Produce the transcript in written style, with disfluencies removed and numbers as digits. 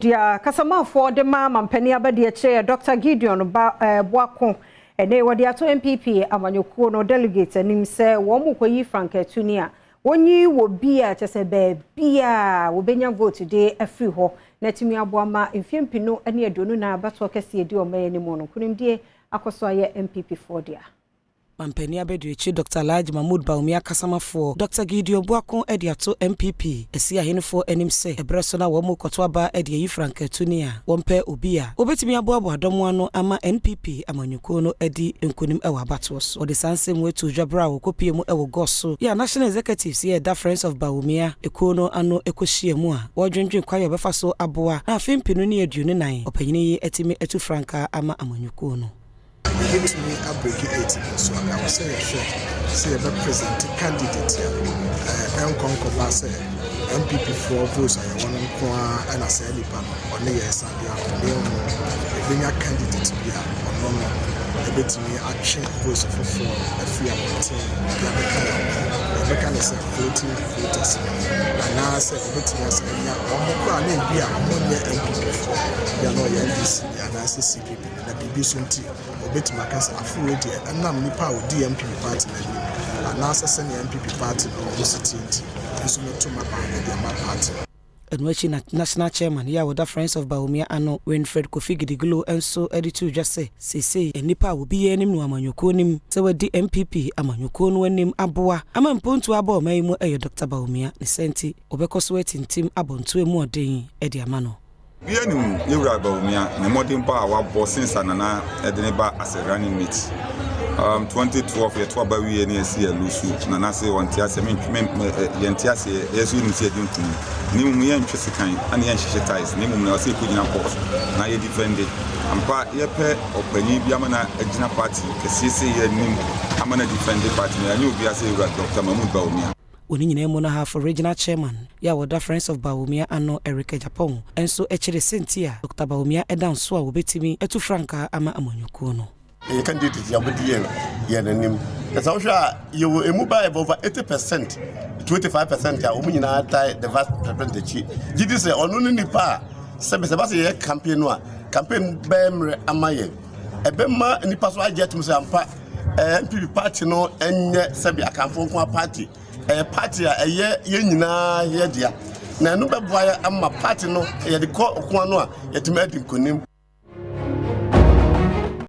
Deɛ kasamafoɔ de ma mampanin abadiakyire Dr. Gideon ba Boako ɛne wɔde ato NPP amanyɔkuo no delegate anim sɛ wɔn mu kɔyi frankaatuni a wɔnyi wɔ bi a kyerɛ sɛ baabi a wɔbɛnya vote de afiri hɔ na atumi aboa ma mfeɛ 2024 abatoɔ kɛseɛ di ɔman anim no nkonimdie akɔ so ayɛ NPP foɔ dea. Mampanin abadiakyire Dr. Alhaji Mahmood Bawumia kasamafoɔ Dr. Gideon Boako de ato NPP asi ahenefoɔ anim sɛ ɛberɛ so na wɔn mu kɔto aba de ayi frankaatuni a wɔmpɛ obi a wɔbɛtumi aboaboa dɔm ano ama NPP amanyɔkuo no adi nkonim wɔ abatoɔ so. Wɔde saa nsɛm atu dwa berɛ a wɔkɔpie mu wɔ Goaso yɛ a National Executives yɛ ɛda Friends of Bawumia ekuo no ano kɔhyia mu a wɔredwendwen kwan a wɔbɛfa so aboa na afe 2024 ɔpanyini yi atumi atu frankaa ama amanyɔkuo no. Yɛbɛtumi abreak eight no so a, ɛwɔ sɛ yɛhwɛ sɛ yɛbɛpresent candidate a ɛnkɔ nkɔba sɛ NPP foɔ votes a yɛwɔ no nko ara ɛna saa nipa no ɔne yɛn san de akɔ, na mmom yɛbɛnya candidate bi a ɔno no ɛbɛtumi atwe votes foforɔ afiri abɔnten de abɛka yɛn ho. Yɛbɛka ne sɛ floating voters no, anaasɛ yɛbɛtumi asɛ anya wɔn koraa na ebi a wɔn nyɛ NPP foɔ bi a na ɔyɛ NDC anaasɛ CPP, na biribi so nti obɛtumi aka sɛ afei deɛ ɛnam nipa a ɔdi NPP party n'anim anaasɛ sɛnea NPP party no ɔmo si tie nti nso mɛto maba ɛde ama party no. Ɛno akyi na National Chairman yi a wɔda Friends of Bawumia ano, Winfred Kofi Gidiglo, nso de to dwa sɛ seesei nnipa a wɔbi yɛ anim no amanyɔkuo nim sɛ wɔadi NPP amanyɔkuo no anim aboa ama mpontuo abɔ ɔman yi mu yɛ Dr. Bawumia ne sɛ nti wɔbɛkɔ so atintim abɔntoa mu ɔden de ama no. Bia nim yɛwura Bawumia ne mmɔden pa a wabɔ since a Nana ɛde ne ba as a running mate. 2012 yɛto aba wie ne yɛsi yɛ lose, Nana se wɔnte aseɛ, yɛnte aseɛ, yɛso yɛnim sɛ yɛdi nkonim, na mmom yɛntwe sekan ane yɛnhyehyɛ ties, na mmom na ɔsɛ yɛkɔgyina court na yɛdefend. Ampa yɛpɛ ɔpanyin bi ama na agyina party kɛseɛ sɛ yɛanim ama na defend party no, yɛanyɛ obiara sɛ yɛwura Dr. Mahmood Bawumia. Wɔ ne nyinaa mu no, Ahafo Regional Chairman yɛ a wɔda Friends of Bawumia ano, Eric Japan, nso kyerɛ sɛnti a Dr. Bawumia ɛda nso a wɔbɛtumi atu frankaa ama amanyɔkuo no. Ɛyɛ candidate a wɔde yɛn anim na sɛ wohwɛ a yɛwɔ emu ba yɛ over 80% 25% a wɔn nyinaa tae the vice president akyi, gye di sɛ ɔno ne nipa a sɛbi sɛ basa yɛyɛ campaign no a campaign bɛyɛ mmerɛ ama yɛn, ɛbɛma nipa so agye atum sɛ ampa NPP party no ɛnyɛ sɛbi Akanfo nko a party, ɛyɛ party a ɛyɛ yɛn nyinaa yɛ dea, na ɛno bɛboa yɛ ama party no yɛde kɔ ɔko ano a yɛtumi adi nkonim.